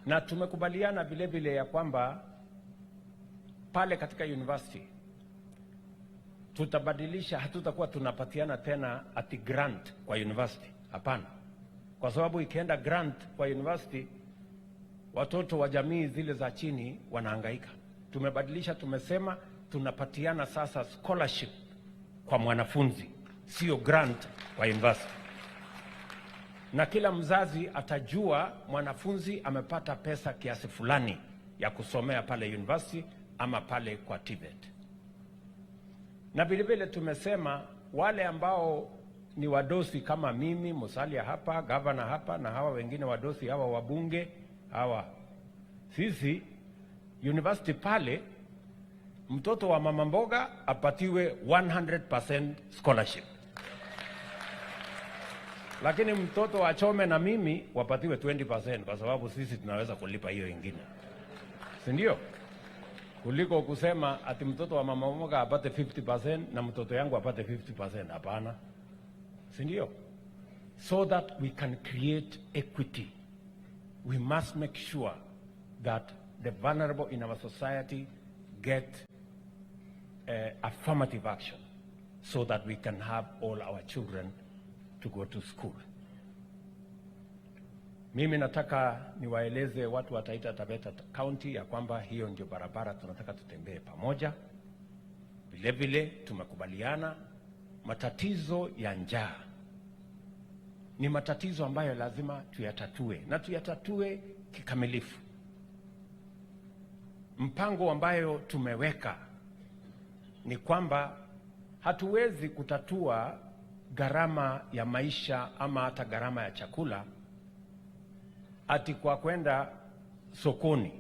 Na tumekubaliana vile vile ya kwamba pale katika university tutabadilisha, hatutakuwa tunapatiana tena ati grant kwa university. Hapana, kwa sababu ikienda grant kwa university, watoto wa jamii zile za chini wanahangaika. Tumebadilisha, tumesema tunapatiana sasa scholarship kwa mwanafunzi, sio grant kwa university, na kila mzazi atajua mwanafunzi amepata pesa kiasi fulani ya kusomea pale university ama pale kwa TVET. Na vile vile tumesema wale ambao ni wadosi kama mimi, Musalia hapa, gavana hapa, na hawa wengine wadosi hawa, wabunge hawa, sisi university pale, mtoto wa mama mboga apatiwe 100% scholarship, lakini mtoto wa Chome na mimi wapatiwe 20% kwa sababu sisi tunaweza kulipa hiyo ingine, si ndio? Kuliko kusema ati mtoto wa mama mboga apate 50% na mtoto yangu apate 50%. Hapana, si ndio? So that we can create equity, we must make sure that the vulnerable in our society get affirmative action so that we can have all our children to go to school. Mimi nataka niwaeleze watu wa Taita Taveta County ya kwamba hiyo ndio barabara tunataka tutembee pamoja. Vile vile tumekubaliana matatizo ya njaa ni matatizo ambayo lazima tuyatatue na tuyatatue kikamilifu. Mpango ambayo tumeweka ni kwamba hatuwezi kutatua gharama ya maisha ama hata gharama ya chakula ati kwa kwenda sokoni.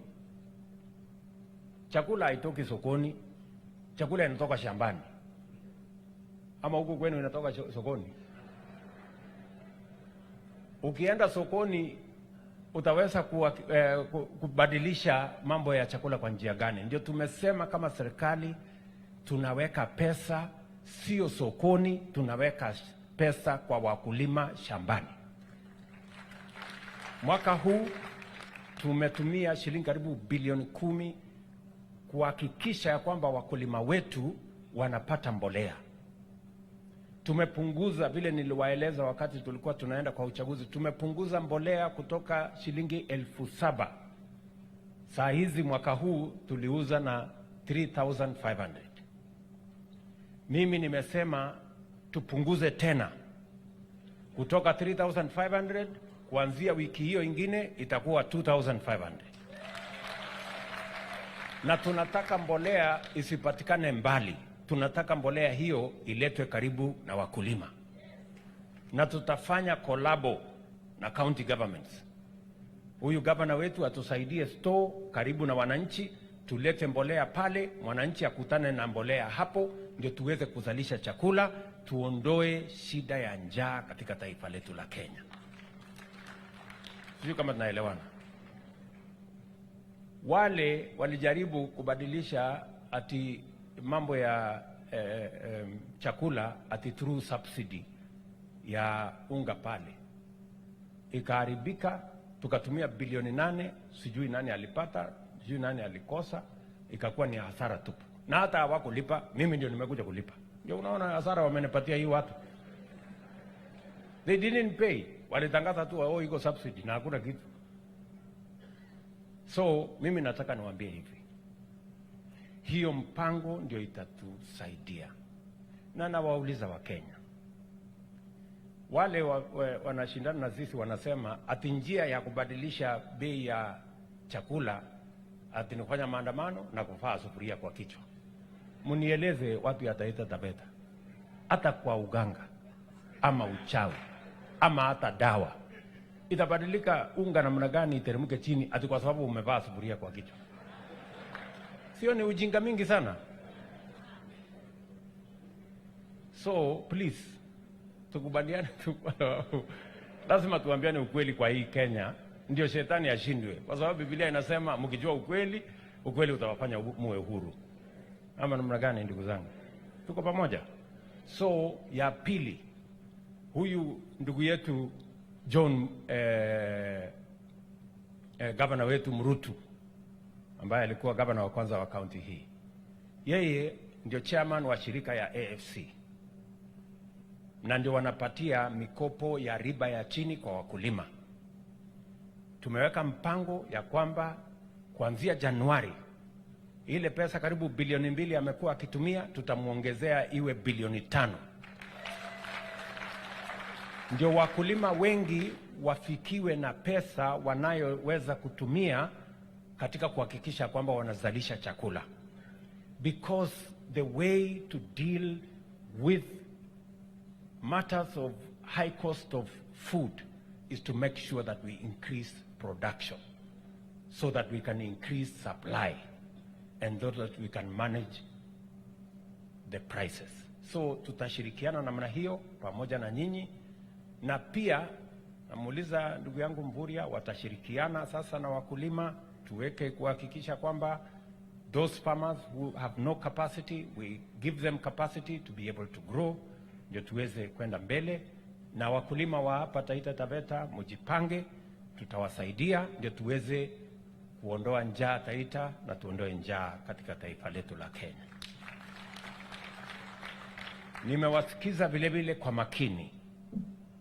Chakula haitoki sokoni, chakula inatoka shambani. Ama huku kwenu inatoka sokoni? Ukienda sokoni utaweza kubadilisha mambo ya chakula kwa njia gani? Ndio tumesema kama serikali tunaweka pesa sio sokoni, tunaweka pesa kwa wakulima shambani. Mwaka huu tumetumia shilingi karibu bilioni 10 kuhakikisha ya kwamba wakulima wetu wanapata mbolea. Tumepunguza, vile niliwaeleza wakati tulikuwa tunaenda kwa uchaguzi, tumepunguza mbolea kutoka shilingi 7,000, saa hizi mwaka huu tuliuza na 3500. Mimi nimesema tupunguze tena kutoka 3500, kuanzia wiki hiyo ingine itakuwa 2500. Na tunataka mbolea isipatikane mbali, tunataka mbolea hiyo iletwe karibu na wakulima, na tutafanya collabo na county governments. Huyu gavana wetu atusaidie store karibu na wananchi, tulete mbolea pale, mwananchi akutane na mbolea hapo, ndio tuweze kuzalisha chakula, tuondoe shida ya njaa katika taifa letu la Kenya. Sijui kama tunaelewana. Wale walijaribu kubadilisha ati mambo ya chakula ati through subsidy ya unga pale, ikaharibika, tukatumia bilioni 8, sijui nani alipata, sijui nani alikosa, ikakuwa ni hasara tupu, na hata hawakulipa. Mimi ndio nimekuja kulipa. Ndio unaona hasara wamenipatia hii watu. They didn't pay, walitangaza tu, "Oh, iko subsidy," na hakuna kitu. So mimi nataka niwaambie hivi, hiyo mpango ndio itatusaidia, na nawauliza Wakenya wale wanashindana na sisi wanasema ati njia ya kubadilisha bei ya chakula ati ni kufanya maandamano na kuvaa sufuria kwa kichwa. Mnieleze watu ya Taita Taveta, hata kwa uganga ama uchawi ama hata dawa itabadilika unga namna gani iteremke chini ati kwa sababu umevaa sufuria kwa kichwa? Sio ni ujinga mingi sana? So please tukubaliane tu, kwa sababu lazima tuambiane ukweli kwa hii Kenya, ndio shetani ashindwe, kwa sababu Biblia inasema mkijua ukweli, ukweli utawafanya muwe huru. Ama namna gani, ndugu zangu? Tuko pamoja? So ya pili, huyu ndugu yetu John gavana wetu Mrutu ambaye alikuwa gavana wa kwanza wa kaunti hii. Yeye ndio chairman wa shirika ya AFC na ndio wanapatia mikopo ya riba ya chini kwa wakulima. Tumeweka mpango ya kwamba kuanzia Januari ile pesa karibu bilioni 2 amekuwa akitumia, tutamwongezea iwe bilioni 5, ndio wakulima wengi wafikiwe na pesa wanayoweza kutumia katika kuhakikisha kwamba wanazalisha chakula, because the way to deal with matters of high cost of food is to make sure that we increase production so that we can increase supply and so that we can manage the prices. So tutashirikiana namna hiyo pamoja na nyinyi, na pia namuuliza ndugu yangu Mvurya, watashirikiana sasa na wakulima tuweke kuhakikisha kwamba those farmers who have no capacity, we give them capacity to be able to grow, ndio tuweze kwenda mbele. Na wakulima wa hapa Taita Taveta mujipange, tutawasaidia ndio tuweze kuondoa njaa Taita na tuondoe njaa katika taifa letu la Kenya. Nimewasikiza vile vile kwa makini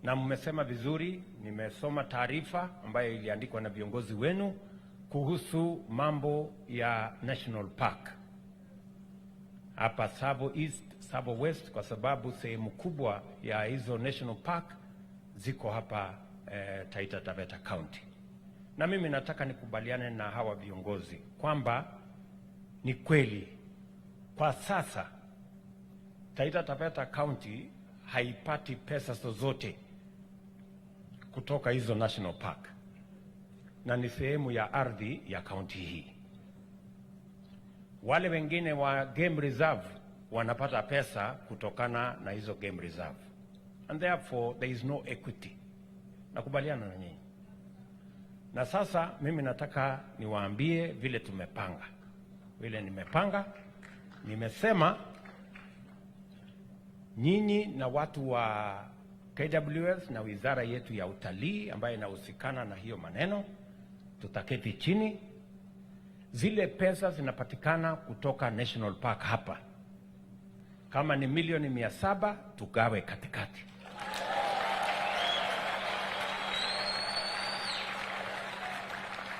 na mmesema vizuri. Nimesoma taarifa ambayo iliandikwa na viongozi wenu kuhusu mambo ya National Park hapa Tsavo East, Tsavo West, kwa sababu sehemu kubwa ya hizo National Park ziko hapa Taita Taveta County. Na mimi nataka nikubaliane na hawa viongozi kwamba ni kweli kwa sasa Taita Taveta County haipati pesa zozote kutoka hizo National Park na ni sehemu ya ardhi ya kaunti hii. Wale wengine wa game reserve wanapata pesa kutokana na hizo game reserve, and therefore there is no equity. Nakubaliana na nyinyi. Na sasa mimi nataka niwaambie vile tumepanga, vile nimepanga. Nimesema nyinyi na watu wa KWS na wizara yetu ya utalii ambayo inahusikana na hiyo maneno, tutaketi chini. Zile pesa zinapatikana kutoka National Park hapa, kama ni milioni 700 tugawe katikati.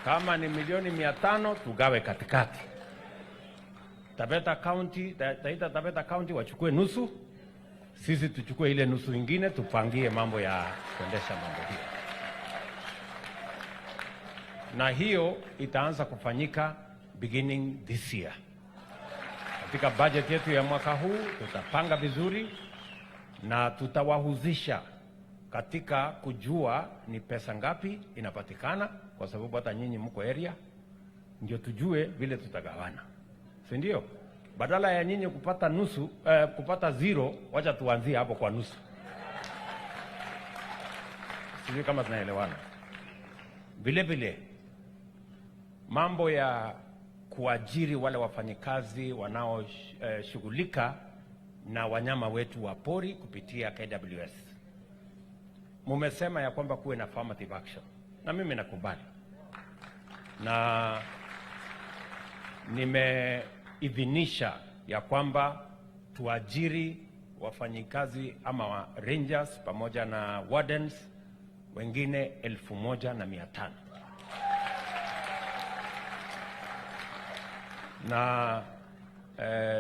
Kama ni milioni 500 tugawe katikati. Taveta County, Taita Taveta County wachukue nusu, sisi tuchukue ile nusu ingine, tupangie mambo ya kuendesha mambo hiyo, na hiyo itaanza kufanyika beginning this year. Katika budget yetu ya mwaka huu tutapanga vizuri na tutawahusisha katika kujua ni pesa ngapi inapatikana, kwa sababu hata nyinyi mko area, ndio tujue vile tutagawana, si ndio? Badala ya nyinyi kupata nusu, kupata zero, wacha tuanzie hapo kwa nusu. Sijui kama tunaelewana. Vile vile mambo ya kuajiri wale wafanyikazi wanaoshughulika na wanyama wetu wa pori kupitia KWS. Mumesema ya kwamba kuwe na affirmative action, na mimi nakubali na nimeidhinisha ya kwamba tuajiri wafanyikazi ama wa rangers pamoja na wardens wengine 1,500 na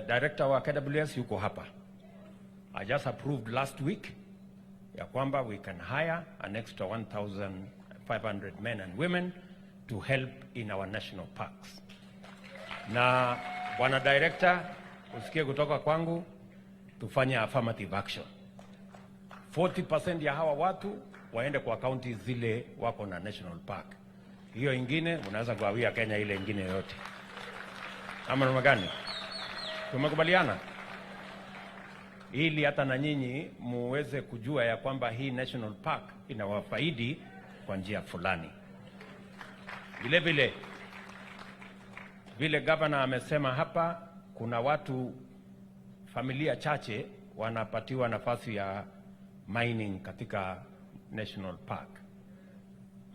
director wa KWS yuko hapa. I just approved last week ya kwamba we can hire an extra 1,500 men and women to help in our national parks. Na bwana director, usikie kutoka kwangu, tufanye affirmative action. 40% ya hawa watu waende kwa kaunti zile wako na national park. Hiyo ingine unaweza kugawia Kenya ile ingine yote. Ama namna gani? Tumekubaliana? Ili hata na nyinyi muweze kujua ya kwamba hii national park inawafaidi kwa njia fulani. Vile vile vile gavana amesema hapa, kuna watu familia chache wanapatiwa nafasi ya mining katika national park.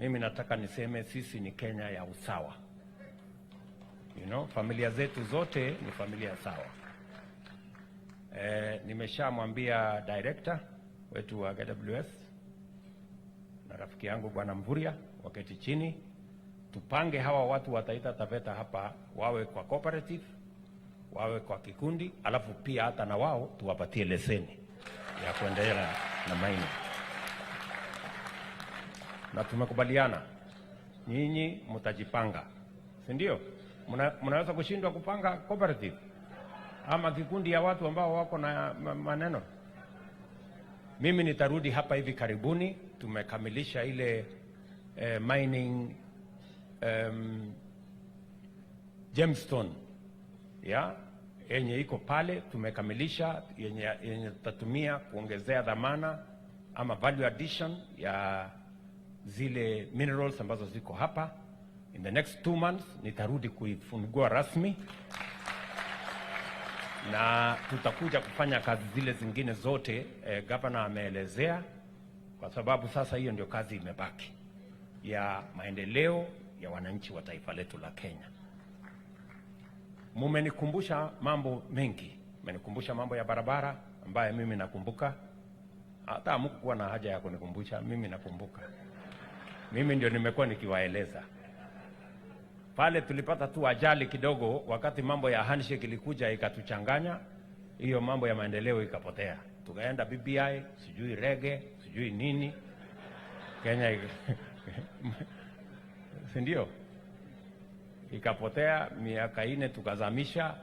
Mimi nataka niseme sisi ni Kenya ya usawa. Familia zetu zote ni familia sawa. Nimeshamwambia director wetu wa KWS na rafiki yangu Bwana Mvurya waketi chini tupange hawa watu wa Taita Taveta hapa wawe kwa cooperative, wawe kwa kikundi, alafu pia hata na wao tuwapatie leseni ya kuendelea na mining. Na tumekubaliana nyinyi mtajipanga, si ndio? Mnaweza kushindwa kupanga cooperative ama kikundi ya watu ambao wako na maneno. Mimi nitarudi hapa hivi karibuni. Tumekamilisha ile mining gemstone ya yenye iko pale tumekamilisha, yenye tutatumia kuongezea dhamana ama value addition ya zile minerals ambazo ziko hapa. In the next 2 months nitarudi kuifungua rasmi na tutakuja kufanya kazi zile zingine zote gavana ameelezea, kwa sababu sasa hiyo ndio kazi imebaki ya maendeleo ya wananchi wa taifa letu la Kenya. Mumenikumbusha mambo mengi, mmenikumbusha mambo ya barabara ambayo mimi nakumbuka. Hata hamkuwa na haja ya kunikumbusha, mimi nakumbuka. Mimi ndio nimekuwa nikiwaeleza pale. Tulipata tu ajali kidogo wakati mambo ya handshake ilikuja ikatuchanganya, hiyo mambo ya maendeleo ikapotea, tukaenda BBI, sijui reggae, sijui nini Kenya si ndio? Ikapotea miaka 4 tukazamisha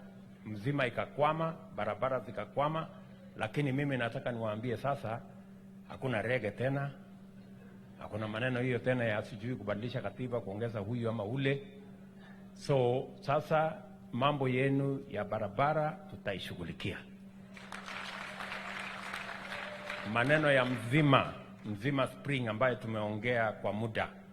mzima, ikakwama, barabara zikakwama. Lakini mimi nataka niwaambie sasa, hakuna reggae tena, hakuna maneno hiyo tena ya sijui kubadilisha katiba, kuongeza huyu ama ule. So sasa mambo yenu ya barabara tutaishughulikia. Maneno ya Mzima, Mzima Spring ambayo tumeongea kwa muda